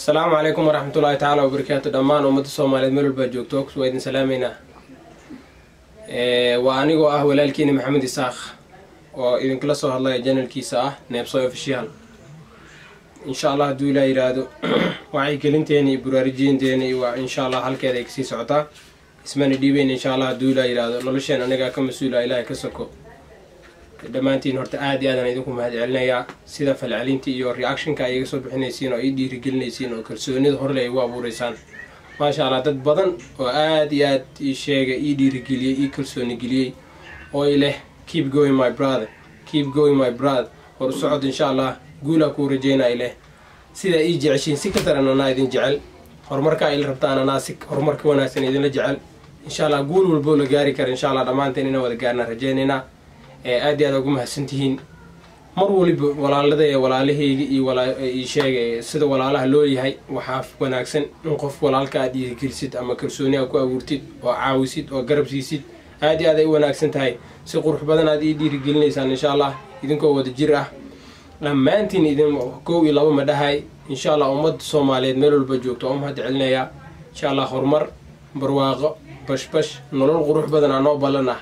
Asalaamu calaykum waraxmatullaahi tacaala wabarakaatu. Dhammaan ummadda Soomaaliyeed meel walbaa joogto, waa idin salaameynaa. Waa anigoo ah walaalkiina Maxamed Isaaq oo idinkala soo hadlaya channelkiisa ah Neebsoy Official. Insha Allah, hadduu Ilaa yidhaahdo, wacyigelinteena iyo buraarijiinteena iyo waa insha Allah halkeeda ay kasii socotaa. Ismana dhiibeyn insha Allah, hadduu Ilaa yidhaahdo. Nolosheen anigaa ka mas-uula, Ilaahay ka soko. Dhammaantiin horta aad iyo aadaan idinku mahad celinayaa sida falcelinta iyo reactionka ay iga soo bixinaysiin oo ii dhiirigelinaysiin oo kalsoonida horle ay igu abuureysaan. Maasha Allah, dad badan oo aad iyo aad ii sheegay, ii dhiirigeliyey, ii kalsooni geliyey oo i leh "Keep going, my brother, keep going, my brother, hor u socod, insha Allah guulaa kuu rajeynaa" i leh. Sidaa ii jeceshiin si ka daran anaa idin jecel. Horumarkaa ila rabtaan anaa si horumar ka wanaagsan idinla jecel. Insha Allah, guul walboo la gaari kara, insha Allah dhammaanteen inaan wada gaarnaan rajeynaynaa. Aad iyo aad ugu mahadsantihiin mar waliba walaalada ee walaalahayga iyo ii sheegay sida walaalaha loo yahay. Waxaa wanaagsan in qof walaalka aad dhiirigelisid ama kalsooni aad ku abuurtid oo caawisid oo garab siisid. Aad iyo aad ay u wanaagsan tahay. Si qurux badan aad ii dhiirigelinaysaan, insha Allah, idinkoo wada jir ah dhammaantiin. Idin kow iyo labo ma dhahay. Insha Allah, ummadda Soomaaliyeed meel walba joogto oo mahad celinayaa. Insha Allah, horumar, barwaaqo, bashbash, nolol qurux badan aa noo ballan ah.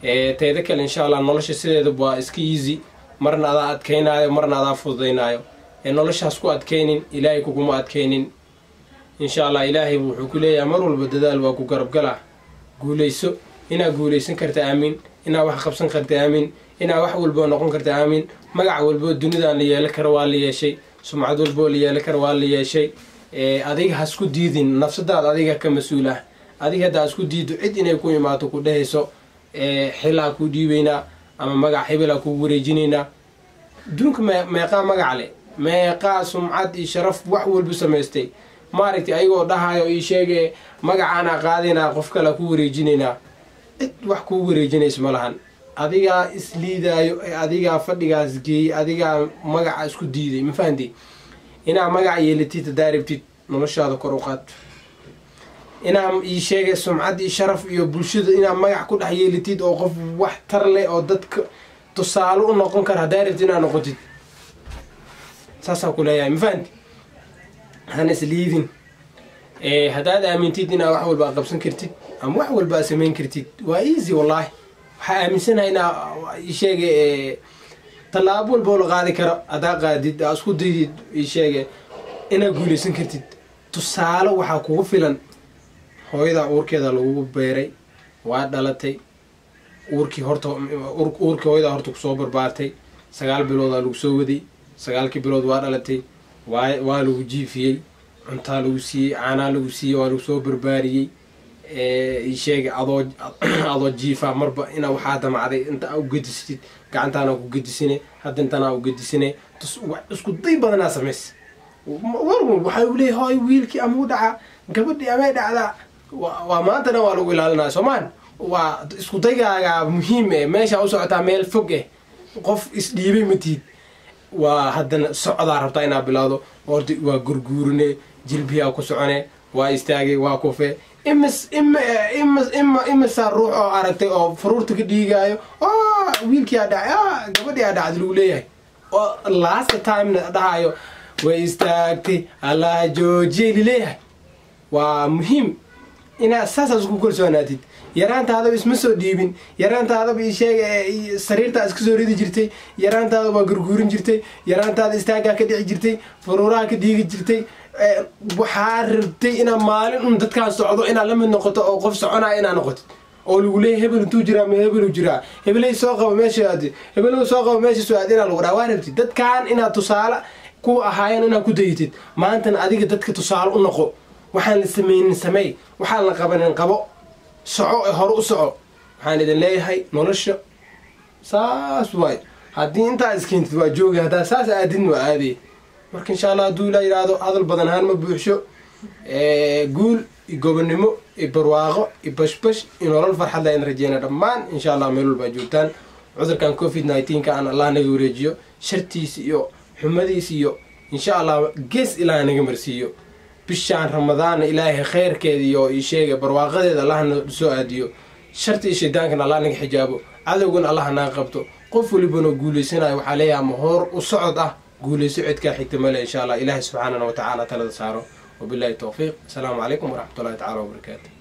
Teeda kale, insha Allah, nolosha sideeda waa iska easy. Marna adaa adkeynaayo, marna adaa fududaynaayo. Ee noloshaas ku adkeynin, Ilaahay kuguma adkeynin. Insha Allah, Ilaahay wuxuu ku leeyahay mar walba dadaal, waa ku garabgalaa. Guulayso. Inaad guulaysan karta aamin, inaad wax qabsan karta aamin, inaad wax walboo noqon karta aamin. Magac walboo dunidan la yeelan karo waa la yeeshay, sumcad walboo la yeelan karo waa la yeeshay. Adiga hasku diidin nafsadaada, adiga ka mas-uul ah. Adiga haddaa isku diido, cid inay ku imaato ku dhehayso xilaa kuu dhiibeynaa ama magac hebelaa kugu wareejinaynaa. Adduunka meeqaa magac leh, meeqaa sumcad iyo sharaf wax walba samaystay, maaragtay, ayagoo dhahayo ii sheege magacaanaa qaadaynaa, qof kalea ku wareejinaynaa? Cid wax kuu wareejinaysa ma lahan. Adigaa isliidaayo ee adigaa fadhigaas geeyey, adigaa magaca isku diiday. Ma fahanti? Inaa magac yeelatid haddaa rabtid, noloshaada kor u qaad. Inaa ii sheegay sumcad iyo sharaf iyo bulshada inaa magac ku dhex yeelatid oo qof wax tar leh oo dadka tusaale u noqon kara haddaa rabtid inaa noqotid, saasaa ku leeyahay. Ma fahanti? Hana isliidin. Haddaad aamintid inaa wax walba qabsan kartid ama wax walba samayn kartid, waa easy wallaahi. Waxaa aaminsanahay inaa ii sheegay tallaabo walba oo la qaadi karo haddaa qaadid, aa isku daydid, ii sheege inaad guulaysan kartid. Tusaale waxaa kugu filan hooyada uurkeeda lagugu beeray, waa dhalatay. Uurkii horta, uurkii hooyadaa horta kusoo barbaartay. 9 biloodaa lagu soo waday. 9-kii bilood waa dhalatay, waa lagu jiifiyey, cuntaa lagu siiyey, caanaa lagu siiyey, waa lagu soo barbaariyey. Ii sheegay adoo jiifa marba inaa waxaa damacday inta u gedisatid, gacantaana ku gedisine, hadda intanaa u gedisine, isku day badanaa samays. War waxaa u leeyahay hooy wiilkii ama u dhacaa, gabadhii amay dhacdaa. Waa maantana waa lagu ilaalinaya soomaan. Waa isku daygaaga muhiim eh. Meeshaa u socotaa meel fog eh, qof isdhiibay matihid. Waa haddana socdaa rabtaa inaad bilowdo. Horta waa gurguurine, jilbiyaa ku socone, waa istaagay, waa kufe. Imis ima imis ima imisaa ruux oo aragtay oo faruurta ka dhiigaayo, wiilkii aa dhacay, gabadhii aa dhacday lagu leeyahay, oo last timena dhahayo way istaagtay, Allah joojiyay lileeyahay. Waa muhiim inaad saasaas ku kalsoonaatid. Yaraantaadaba isma soo dhiibin. Yaraantaadaba ii sheeg sariirtaa iska soo ridi jirtay. Yaraantaada waa gurguurin jirtay. Yaraantaada istaaggaa ka dhici jirtay, faruuraha ka dhiigi jirtay. Waxaa rabtay inaad maalin un dadkaan socdo inaad la mid noqoto oo qof soconaya inaad noqotid oo lagu leeyahy hebel intuu jiraa, ma hebelu jiraa, hebeley soo qabo meesha aadi, hebeley soo qabo meesha soo aadi inaa lagu dhaha. Waa rabtid dadkaan inaad tusaale kuwa ahaayeen inaad ku dayatid. Maantana adiga dadka tusaale u noqo. Waxaan la sameynin sameey, waxaan la qabanin qabo, soco ee hore u soco. Waxaan idin leeyahay nolosha saas waay. Haddii intaa iskeentid waa joogi, haddaa saas aadin waa aadey. Marka insha Allah, hadduu Ilaa yidhaahdo, hadal badan ahaan ma buuxsho. Guul iyo gobonnimo iyo barwaaqo iyo bashbash iyo nolol farxad la in rajeyna dhammaan insha Allah meel walba joogtaan. Cudurkan COVID-19-ka aan Allah naga wareejiyo shartiisa iyo xumadiisa iyo insha Allah gees Ilaah naga marsiiyo. Bishaan Ramadaanna Ilaahay khayrkeeda iyo isheega barwaaqadeeda Allahna soo aadiyo. Sharti iyo shaydaankana Allah naga xijaabo, cadowgana Allah naga qabto. Qof walibana guulaysanayo waxaa leeyahay ama hoor u socod ah. Guulayso, cidkaa xigta male, insha Allah. Ilaahay subxaanana wa tacaala talada saaro. Wabillahi towfiiq. Asalaamu calaykum waraxmatullahi tacala wabarakaatu.